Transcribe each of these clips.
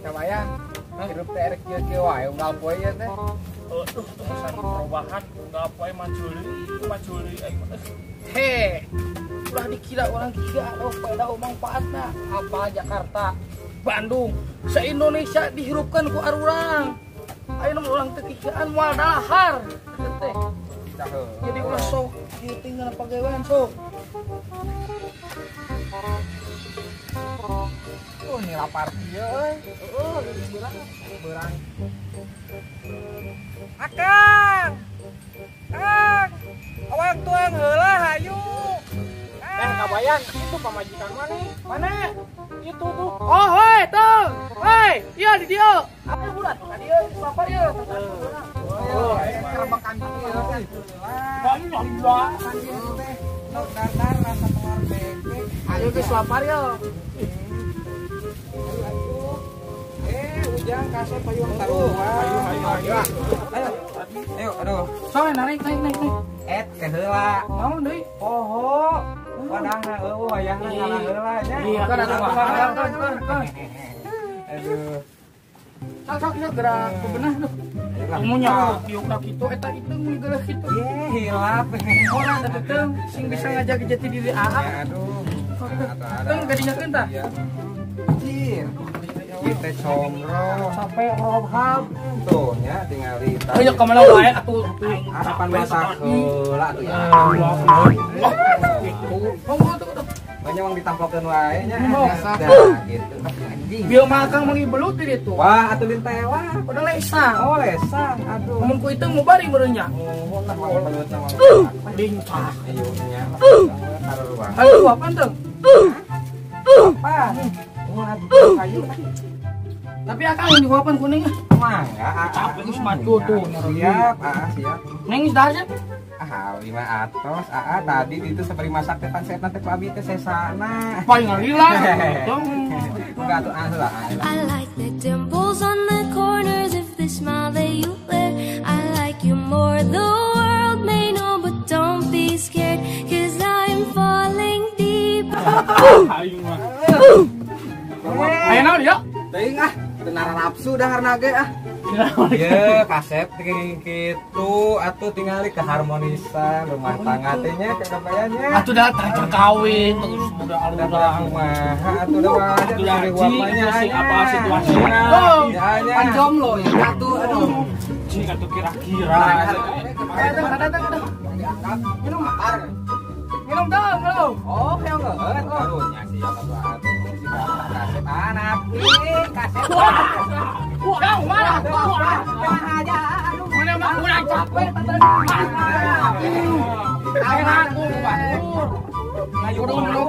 Kabayang. Hirup teh erek kieu-kieu wae unggal poe ieu teh. Aduh, terusan perubahan unggal poe maju deui aing mah. He. Ulah dikira orang kira oh pada manfaatna apa Jakarta, Bandung, se-Indonesia dihirupkan ku arurang. Ayeuna mah urang teu kikieuan moal dahar teh. Jadi ulah sok ieu tinggal pagawean sok. Oh, ini lapar kieu euy. Heeh, geus beurang. Beurang. Akang. Kang. Awak tuang heula hayu. Kabayan, itu pamajikan mana? Mana? Itu tuh. Oh, hoi, tuh. Hoi, iya di dieu. Apa bulat? Ka dieu, lapar ieu. Oh, kerebekan kieu. Alhamdulillah. Dar rasa telur bebek. Ayo geus lapar ya. Ujang kasep payung taruhan. Ayo. Ayo. Ayo, aduh. Soalnya naik. Teh heula. Naon deui? Poho. Wadahna eueuh wayahna ngalah heula nya. Iya, kan atuh. Kan. Aduh. Sok gerak bebenah tuh. Umunya diukna kitu eta iteung mun geuleuh kitu. Ye, hilap. Orang teh teung sing bisa ngajaga jati diri aa. Aduh. Teung gadinyakeun tah. Anjir. Kita comro sampai rohab tuh nya tingali. Ayo ka mana wae atuh. Harapan masak heula atuh ya. Gitu. Monggo tuh. Banyak wong ditamplokeun wae nya. Gitu. Anjing. Bieu mah akang mangi belut di ditu. Wah, atuh lintewa. Udah lesang. Oh, lesang. Aduh. Mun ku iteung mubari meureun nya. Oh, lah belut mah. Lincah. Ayo nya. Taruh. Ayo apaan teu? Apa? Oh, aduh kayu. Tapi akang yang dihuapan kuning ah. Mangga, capek geus maju tuh. Siap, siap. Neng geus dahar. Ah, 5 atos. Tadi itu sabari masak teh pan setna teh ku abi teh sesana. Paling lila. Enggak atuh ah lah. I like the dimples on the corners of the smile that you wear. I like you more the world may know, but don't be scared 'cause I'm falling deep. Aing mah. Ayo naon ya? Teuing ah, teu nafsu daharna ge ah. Ye, kasep kitu atuh tingali keharmonisan rumah tangga teh nya kakabayannya. Atuh dah terakhir kawin terus udah alurang kumaha atuh dah dari wapanya apa situasina. Pan jomblo ya atuh aduh. Cing atuh kira-kira. Datang. Diangkat. Minum. Minum dong, minum. Oh, yang geut. Karunya siap atuh atuh. Kasep anak ih, kasep. Wah, mana? Wah, aja. Mana mah kurang capek tadi. Aku batur. Ayo minum.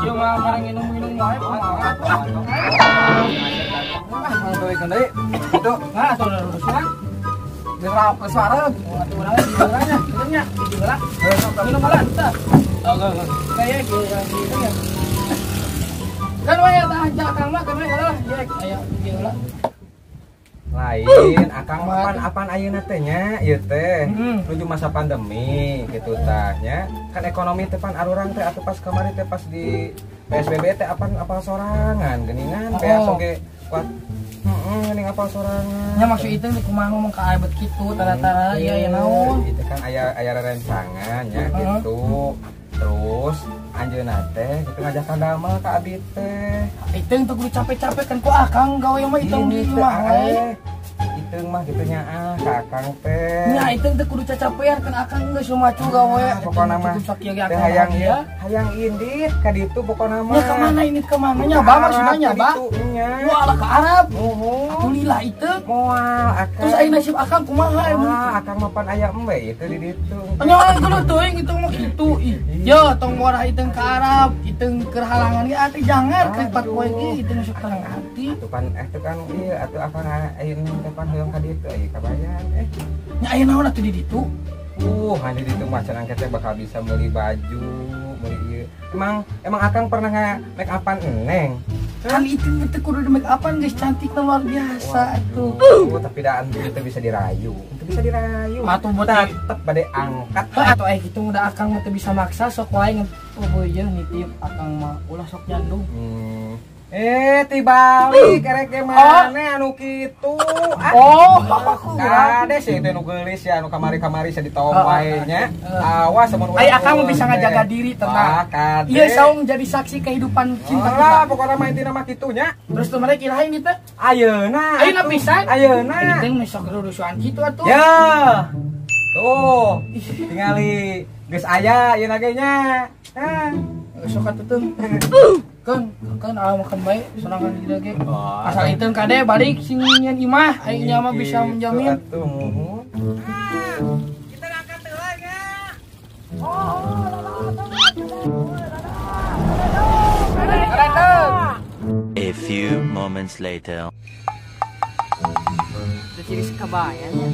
Ieu mah barang minum-minum wae. Ah, teuing deui. Itu, nah, atuh urusan. Geus suara. Atuh urang di heula nya, di heula. Minum heula tah. Oh, kayak gitu ya. Kan wae tah akang mah kan wae heula. Ye aya ieu heula. Lain akang mah pan apan ayeuna teh nya ieu teh menuju masa pandemi gitu tah nya. Kan ekonomi teh pan arurang teh atuh pas kamari teh pas di PSBB teh apan apal sorangan geuningan beas oge kuat. Heeh, geuning apal sorangan. Nya maksud itu kumaha ngomong ka aibet kitu tara-tara ieu aya naon. Itu kan aya rerencangan nya gitu. Terus anjeunna teh gitu ngajakan damel ka abi teh. Iteung teu kudu capek-capek kan ku akang gawe mah iteung di imah wae. Iteung mah kitu nya ah ka akang teh. Nya iteung teu kudu cacapean kan akang geus lumacu gawe. Pokona mah teh hayang ieu, hayang indit ka ditu pokona mah. Nya ka mana indit ka mana nya ba maksudna nya ba? Wah ka Arab. Nuhun. Atuh lila iteung. Moal akang. Terus aya nasib akang kumaha emang? Wah, akang mah pan aya embe ieu di ditu. Nya geuleuh teuing itu mah kitu ih. Yo tong muara iteung ka Arab, iteung keur halangan ge atuh jangan keur pat poe ge iteung sok terang hati. Atuh pan teh kan ieu atuh akang ayeuna teh pan hoyong ka ditu aya kabayan Nya aya naon atuh di ditu? Hanya di ditu mah cenah teh bakal bisa meuli baju, meuli ieu. Emang akang pernah nge make upan eneng? Kan itu teh kudu di make upan geus cantik luar biasa atuh. Tapi da itu bisa dirayu. Itu bisa dirayu. Atuh tetep bade angkat. Atuh kitu udah akang mah teu bisa maksa sok wae ngan oh ieu nitip akang mah ulah sok nyandung. Tibalik erek ge maneh anu kitu. Oh, kade sih teh nu geulis ya anu kamari-kamari sia ditong wae nya. Awas mun ai akang bisa ngajaga diri tenang. Ieu saung jadi saksi kehidupan cinta kita. Pokokna mah intina mah kitu nya. Terus teh mereka kirain ieu teh. Ayeuna. Ayeuna pisan. Ayeuna. Ieu teh sok rurusuhan kitu atuh. Ya. Tuh, tingali geus aya ieu ge nya. Hah. Sok atuh teh. Kan kan makan baik sorangan di ge. Asal iteung kade balik sing nyian imah aing nya mah bisa menjamin. Atuh muhun. Kita ngangkat heula nya. A few moments later. Udah ciri sekabayan ya.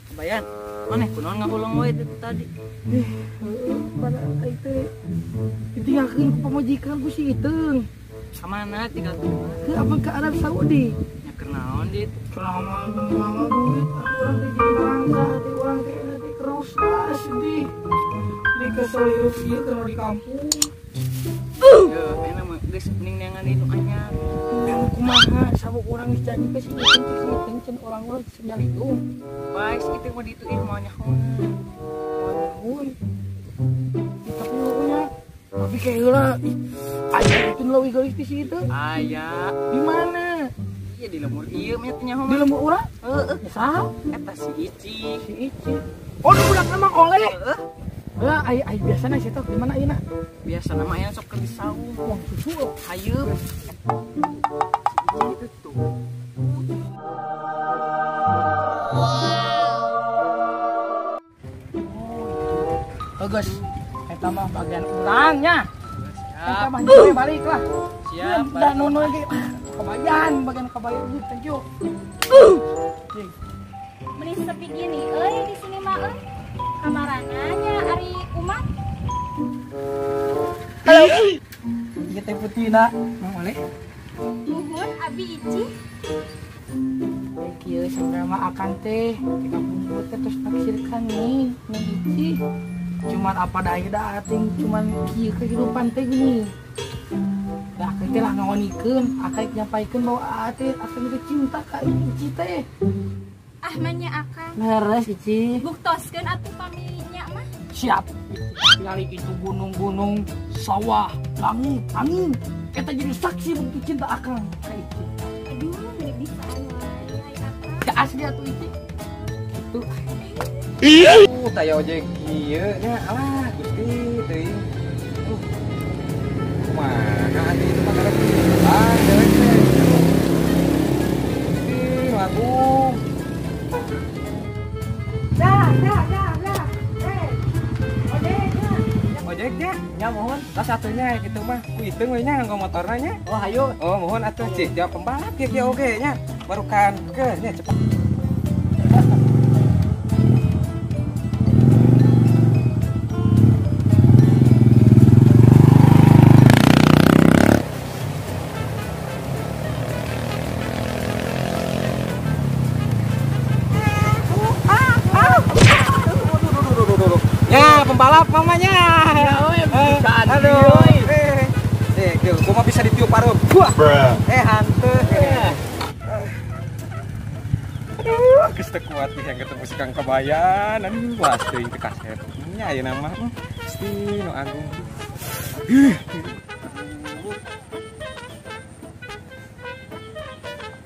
Kabayan, mana kunaon ngahuleng we itu tadi. Pada itu ditinggalkeun ku pamajikan ku si Iteung. Ka mana tinggalkeun? Ke apa ke Arab Saudi. Nya keur naon di itu? Selama lama duit urang teh jadi bangsa, hati urang teh teh keros sedih. Di kesel hirup ieu keur di kampung. Heuh, enak mah geus mending neangan itu anyar. Anu kumaha sabuk urang geus janji ka si Iteung, si Iteung can urang-urang senyaliung. Bae si Iteung mah ditu ih moal nyahoan. Tapi pokoknya tapi kayak heula aya itu leuwih geulis ti si itu. Aya. Di mana? Iya di lembur ieu mah teh nyaho. Di lembur urang? Heeh. Saha? Eta si Ici. Si Ici. Oh, nu budak emang oleh. Heeh. Heeh, ai ai biasana si eta di mana ayeuna? Biasana mah aya sok keur di saung. Wah, susu. Hayeup. Si Ici itu tuh. Bagus, eta mah bagian urangnya. Eta mah nyampe balik lah. Siap. Dan nono lagi. Kabayan, bagian kabayan thank you. Meni sepi gini euy di sini mah euy. Kamarana nya ari umat. Halo. Ieu teh Putina, mang oleh. Nuhun abi Ici. Kieu saudara mah akan teh di kampung teh terus taksirkan nih, nih Ici. Cuman apa daya dah ating cuman kieu kehidupan teh gini. Dah akang teh lah ngawanikeun, akang nyampaikeun bahwa teh akang teh cinta ka Ici teh. Ah manya akang. Leres Ici. Buktoskeun atuh paminya mah. Siap. Tingali itu gunung-gunung, sawah, langit, angin. Eta jadi saksi bukti cinta akang ka Ici. Aduh, meni bisaan wae ai akang. Ka asli atuh Ici. Gitu. Taya ojek kieu nya alah Gusti teuing. Kumaha atuh itu mah karep ah dewek teh. Gusti lagu. Dah dah dah dah. Ojeknya. Ojeknya nya mohon lah satunya kitu mah ku iteung we nya nganggo motorna nya. Oh hayu. Oh mohon atuh cik jawab pembalap kieu kieu oge nya. Barukan ke nya cepat. Pembalap mamanya. Aduh. Gua mah bisa ditiup paruh. Wah. Hantu. Aduh, geus teu kuat nih yang ketemu si Kang Kabayan. Aduh, was teuing teh kaset. Nya ayeuna mah. Gusti nu agung.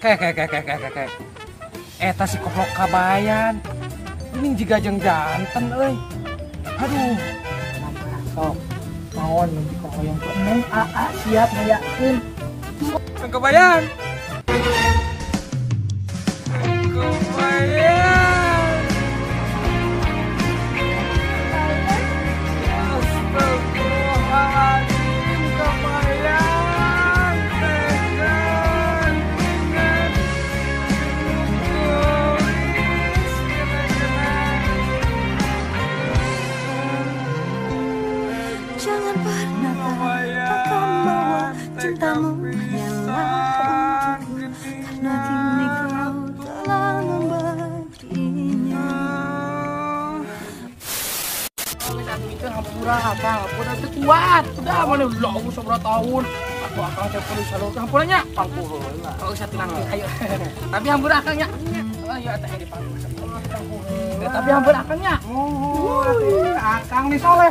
Kek. Eta si koplok Kabayan. Ini jiga jeung janten euy. Aduh, sok naon nanti kok hoyong ke neng aa siap ngayakeun. Kang Kabayan. Kabayan. Astagfirullahaladzim, Kabayan. Tekan. Jangan pernah katakan bahwa cintamu hanyalah akang, udah teu kuat. Udah mana ulah sabaraha tahun. Atuh akang teh perlu salurkeun hampura nya. Pangku heula. Oh, satu nanti ayo. Tapi hampura akang nya. Oh iya teh di pangku. Tapi hampura akang nya. Muhun atuh akang nih soleh.